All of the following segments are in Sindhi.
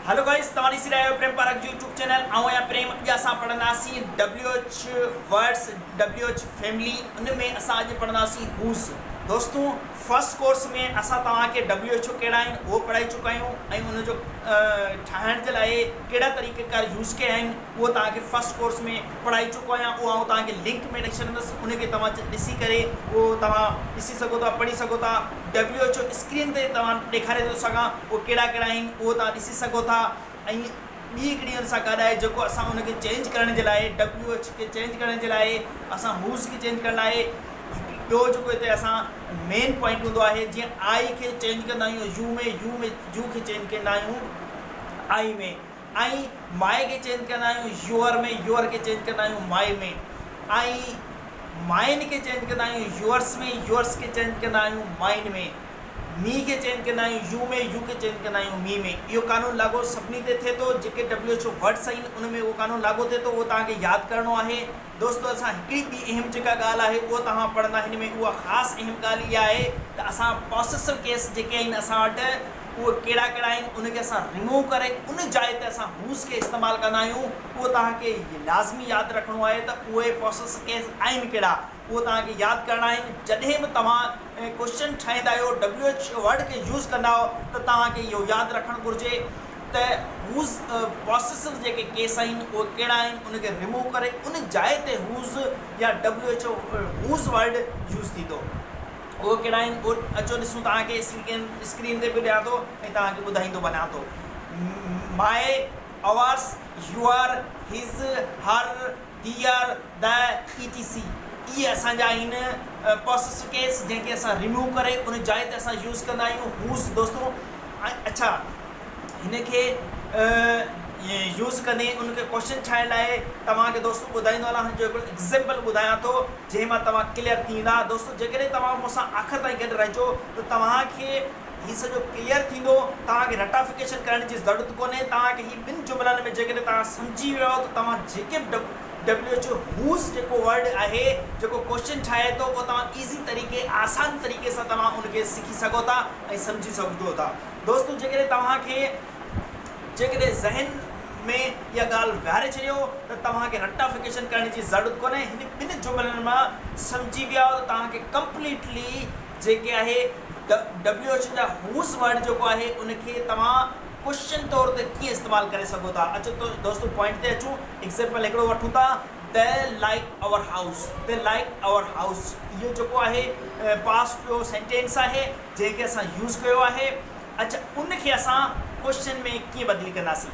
هلو گائز توهان ڏسي رهيا آهيو پريم پارڪ جو يوٽيوب چينل. آئون آهيان پريم. اڄ اسان پڙهنداسين W H words, W H family. ان ۾ اسان اڄ پڙهنداسين هوز. دوستو فرسٽ ڪورس ۾ اسان توهان کي ڊبليو ايڇ او ڪهڙا آهن اهو پڙهائي چڪا آهيون ۽ ان جو ٺاهڻ جي لاء ڪهڙا طريقه ڪار يوز ڪيا آهن اهو توهان کي فرسٽ ڪورس ۾ پڙهائي چڪو آهيان. اهو آئون توهان کي لنڪ ۾ ڏئي ڇڏندس، ان کي توهان ڏسي ڪري اهو توهان ڏسي سگهو ٿا، پڙهي سگهو ٿا. ڊبليو ايڇ او اسڪرين تي توهان ڏيکاري ٿو سگهان اهو ڪهڙا ڪهڙا آهن اهو توهان ڏسي سگهو ٿا. ۽ ٻي هڪڙي ان سان گڏ آهي جيڪو اسان ان کي چينج ڪرڻ جي لاء ڊبليو ايڇ کي چينج ڪرڻ جي لاء اسان هوز کي چينج ڪرڻ لاء ٻيو جيڪو هتي اسان مين پوائنٽ هوندو آهي جيئن آئي کي چينج ڪندا آهيون يو ۾ يو ۾ يو کي چينج ڪندا آهيون آئي ۾، ۽ مائي کي چينج ڪندا آهيون your ۾، your کي چينج ڪندا آهيون مائي ۾، ۽ مائن کي چينج ڪندا آهيون يورس ۾، يورس کي چينج ڪندا آهيون مائن ۾، مي کي چينج ڪندا آهيون يو ۾، يو کي چينج ڪندا آهيون مي ۾. اهو قانون لاڳو سڀني تي ٿئي ٿو، جيڪي ڊبليو ايڇ او ورڊس آهن ان ۾ اهو قانون لاڳو ٿئي ٿو، اهو توهان کي ياد ڪرڻو آهي. دوستو اسان هڪڙي ٻي اهم جيڪا ڳالهه آهي اهو توهان پڙهندا هن ۾ اها خاص اهم ڳالهه اها آهي ته اسان پوسيسو ڪيس جيڪي آهن اسان وٽ اهي ڪهڙا ڪهڙا آهن ان کي اسان ريموو ڪري ان جاء تي اسان هوز کي استعمال ڪندا آهيون. اهو توهان کي لازمي ياد رکڻو آهي ته اهي پوسيسو ڪيس آهن ڪهڙا، اهو توهان کي ياد ڪرڻا آهن. جڏهن به توهان ڪوئسچن ٺاهيندا آهيو ڊبليو ايڇ ورڊ کي يوز ڪندا آهيو ته توهان کي اهو ياد رکڻ گهرجي ته هوز پوسيسو جيڪي ڪيس آهن اهي ڪهڙا آهن، ان کي ريموو ڪري ان جاء تي هوز يا W H whose word use ٿيندو. اهي ڪهڙا آهن اهو اچو ڏسون. توهان کي اسڪرين تي به ڏيان ٿو ۽ توهان کي ٻڌائيندو وڃان ٿو. My, ours, your, his, her, their, the, E T C اهي اسان جا آهن پوسيسو ڪيس جنهن کي اسان ريموو ڪري ان جاء تي اسان يوز ڪندا آهيون هوز. دوستو اڇا هن کي يوز ڪندي ان کي ڪوشچن ٺاهڻ لاء توهان کي دوستو ٻڌائيندو هلان. هن جو هڪڙو ايگزيمپل ٻڌايان ٿو جنهن مان توهان ڪليئر ٿي ويندا. دوستو جيڪڏهن توهان مون سان آخر تائين گڏ رهجو ته توهان کي هي سڄو ڪليئر ٿيندو. توهان کي رٽافڪيشن ڪرڻ جي ضرورت ڪونهي. توهان کي هي ٻن جملن ۾ جيڪڏهن توهان سمجهي ويا ته توهان جيڪي به ڊبليو ايڇ او هوز جيڪو ورڊ آهي جيڪو ڪوشچن ٺاهي ٿو اهو توهان ايزي طريقي آسان طريقي سان توهان ان کي سکي سگهو ٿا ۽ سمجهي سگهجو ٿا. دوستو جيڪڏهن توهان کي جيڪڏهن ذهن ۾ اها ڳالهه ويهاري ڇڏيو ته توهان کي رٽافڪيشن ڪرڻ جي ضرورت ڪونهي. هن ٻن جملن مان سمجهي ويا آهيو ته توهان کي ڪمپليٽلي جيڪي آهي ڊبليو ايڇ جا هوز ورڊ جيڪو آهي ان کي توهان ڪوشچن طور تي ڪيئن استعمال ڪري سگهو ٿا. اچو ته دوستو پوائنٽ تي اچون. ايگزيمپل هڪڙو وٺون ٿا، They like our house, They like our house اهو جيڪو آهي پاسٽ جو سينٽينس آهي جنهن کي اسان يوز ڪيو آهي. اڇا ان کي اسان ڪوشچن ۾ ڪيئن بدلي ڪنداسين،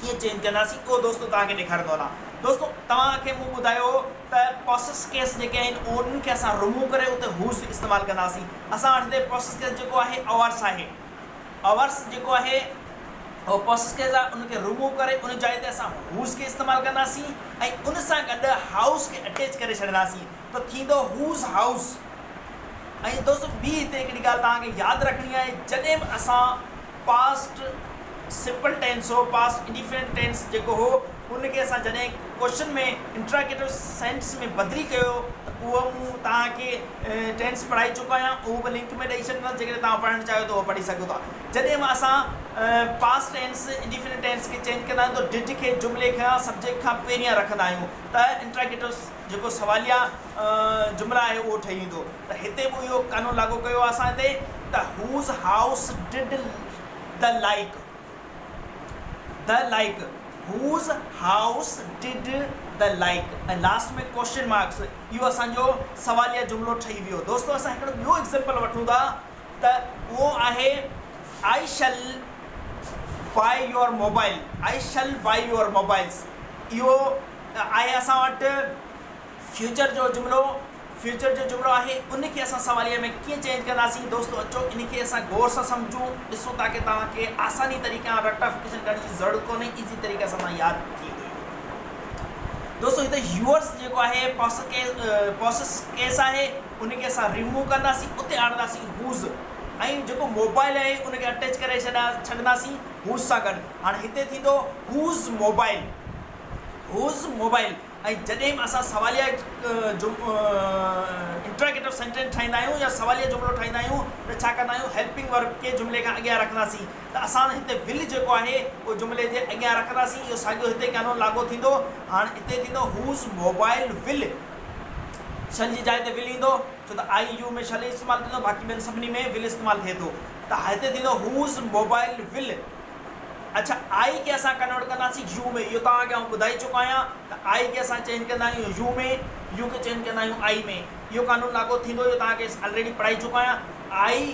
ڪيئن چينج ڪنداسين اهو دوستو توهان کي ڏيکاريندو هلان. دوستو توهان کي مون ٻڌايو ته پوسس ڪيس جيڪي آهن انهن کي اسان رموو ڪري اتي هوز استعمال ڪنداسين. اسان وٽ هتي پوسس ڪيس جيڪو آهي اورس آهي، اورس جيڪو آهي اهو پوسس ڪيس آهي ان کي رموو ڪري ان جاء تي اسان هوز کي استعمال ڪنداسين ۽ ان سان گڏ هائوس کي اٽيچ ڪري ڇڏنداسين ته ٿيندو هوز هائوس. ۽ دوستو ٻي هتي هڪڙي ڳالهه توهان کي ياد رکڻي آهي جڏهن به اسان پاسٽ سمپل ٽينس هو پاسٽ انڊيفينٽ ٽينس جيڪو هو ان کي اسان جڏهن ڪوشچن ۾ انٽراگيٽو سينس ۾ بدلي ڪيو ته اهو مون توهان کي ٽينس پڙهائي چڪو آهيان اهو به لنڪ ۾ ڏئي ڇڏيندس جيڪڏهن توهان پڙهڻ چاهيو ته اهو پڙهي سگهو ٿا. جڏهن به اسان پاسٽ ٽينس انڊيفينٽ ٽينس کي چينج ڪندا آهيون ته did کي جملي کان سبجيڪٽ کان پهريان رکندا آهيون ته انٽراگيٽو جيڪو سواليه جملا آهي اهو ٺهي ويندو ته هتي به اهو قانون لاڳو ڪيو آهي اسان هتي ته whose house did the like, the like, whose house did the like ۽ last ۾ question marks اهو اسان جو سواليه جملو ٺهي ويو. دوستو اسان هڪڙو ٻيو ايگزيمپل وٺون ٿا ته اهو آهي I shall buy your mobile, I shall buy your mobiles اهو آهي اسان وٽ فيوچر جو جملو، فيوچر جو جملو آهي ان کي اسان سواليه ۾ ڪيئن چينج ڪنداسين. دوستو اچو ان کي اسان غور سان سمجهون، ڏسون ٿا ڪي توهان کي آساني طريقي سان رٽافڪيشن ڪرڻ جي ضرورت ڪونهي، ايزي طريقي سان توهان ياد ٿي ويندو. دوستو هتي يورس جيڪو آهي پوسس ڪيس آهي ان کي اسان ريموو ڪنداسين اتي آڻنداسين هوز ۽ جيڪو موبائل آهي ان کي اٽيچ ڪري ڇڏنداسين هوز سان گڏ. هاڻي هتي ٿيندو هوز موبائل، هوز موبائل. ۽ جڏهن به اسان سواليه انٽراگيٽو سينٽينس ٺاهيندا آهيون يا سواليه جملو ٺاهيندا آهيون ته ڇا ڪندا آهيون هيلپنگ ورب کي جملي کان اڳيان رکنداسين ته اسان هتي ول جيڪو آهي اهو جملي جي اڳيان رکنداسين اهو ساڳيو هتي قانون لاڳو ٿيندو هاڻ هتي ٿيندو هوز موبائل ول شل جي جاء تي ول ايندو ڇو ته آئي يو ۾ شل استعمال ٿيندو باقي ٻين سڀني ۾ ول استعمال ٿئي ٿو ته هتي ٿيندو هوز موبائل ول اڇا آئي کي اسان ڪنورٽ ڪنداسين يو ۾ اهو توهان کي آئون ٻڌائي چڪو آهيان ته آئي کي اسان چينج ڪندا آهيون يو ۾ يو کي چينج ڪندا آهيون آئي ۾ اهو قانون لاڳو ٿيندو اهو توهان کي آلريڊي پڙهائي چڪو آهيان آئي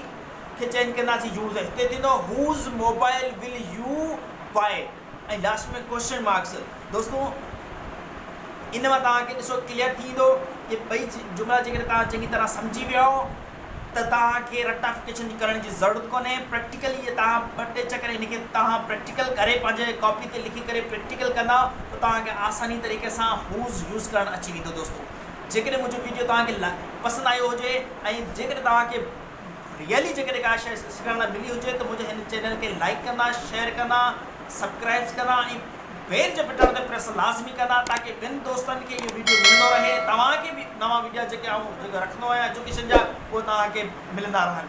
کي چينج ڪنداسين يو سان هتي ٿيندو whose mobile will you buy ۽ last ۾ question marks دوستو ان مان توهان کي ڏسو ڪليئر ٿي ويندو اهي ٻئي جملا جيڪڏهن توهان چڱي طرح سمجهي ويا ته توهان کي رٽافڪيشن ڪرڻ جي ضرورت ڪونهي پريڪٽيڪلي اهي توهان ٻه ٽي چڪر ان کي توهان پريڪٽيڪل ڪري پنهنجي ڪاپي تي لکي ڪري پريڪٽيڪل ڪندا ته توهان کي آساني طريقي سان هوز يوز ڪرڻ اچي ويندو دوستو جيڪڏهن منهنجو ويڊيو توهان کي پسند آيو هجي ۽ جيڪڏهن توهان کي ريئلي جيڪڏهن ڪا شيء سکڻ لاء ملي هجي ته منهنجي هن چينل کي لائڪ ڪندا شيئر ڪندا سبڪرائبس ڪندا ۽ بيل جي بٽڻ تي پريس لازمي ڪندا تاڪه ٻين دوستن کي اهو ويڊيو ملندو رهي توهان کي به نوان ويڊيا جيڪي آئون جيڪي رکندو آهيان ايجوڪيشن جا اهي توهان کي ملندا رهن.